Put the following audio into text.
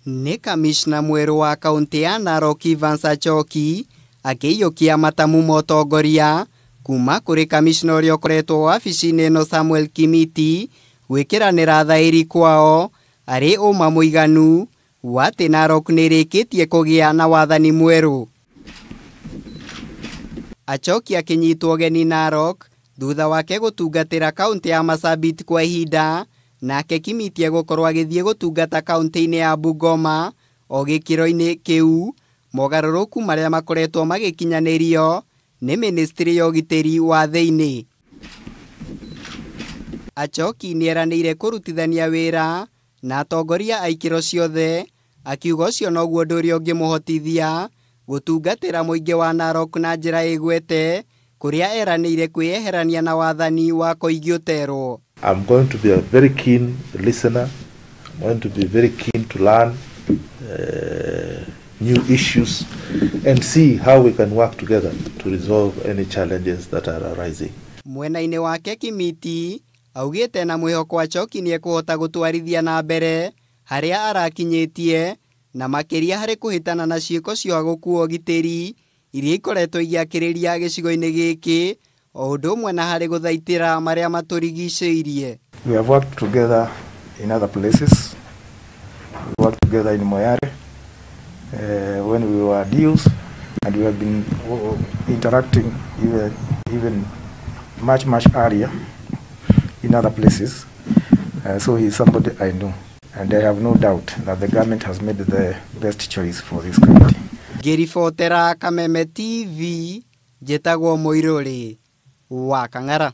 Nĩ kamishna mwerũ wa kaunti ya Narok Evans Achoki akĩiyũkia matamu ma ũtongoria kuma kũrĩ kamishna ũrĩa ũkoretwo wabici-inĩ ĩno Samuel Kimiti gwĩkĩranĩra thaĩri kwao arĩ ũma mũiganu wa atĩ Narok nĩrĩkĩtie kũgĩa na wathani mwerũ. Achoki akĩnyitwo ũgeni Narok thutha wake gũtungatĩra kaunti ya Marsabit kwa ihinda, nake Kimiti egũkorwo agĩthiĩ gũtungata kaunti-inĩ ya Bungoma o gĩkĩro-inĩ kĩu mogarũrũku marĩa makoretwo magĩkinyanĩrio nĩ ministry ya ũgitĩri wa thĩinĩ. Achoki nĩeranĩire kũrutithania wĩra na atongoria a ikĩro ciothe, akiuga ũcio noguo ũndũ ũrĩa ũngĩmũhotithia gũtungatĩra mũingĩ wa Narok na njĩra ĩgwete kũrĩa eranĩire kwĩyeherania na wathani wa Koigi Ũterwo. I'm going to be a very keen listener. I'm going to be very keen to learn new issues and see how we can work together to resolve any challenges that are arising. Mwena-inĩ wake Kimiti augĩte na mwĩhoko Achoki nĩekũhota gũtwarithia na mbere harĩa arakinyĩtie na makĩria harĩ kũhĩtana na ciĩko cia gũkua ũgitĩri iria ikoretwo igĩakĩrĩria gĩcigo-inĩ gĩkĩ o ũndũ ũmwe na harĩ gũthaitĩra marĩa matũrigicĩirie. We have worked together in other places. We worked together in Moyale when we were deals, and we have been interacting even much, much earlier in other places. So he's somebody I know, and I have no doubt that the government has made the best choice for this county. Ngĩribotera Kameme TV, njĩtagwo Mũirũrĩ wa Kang'ara.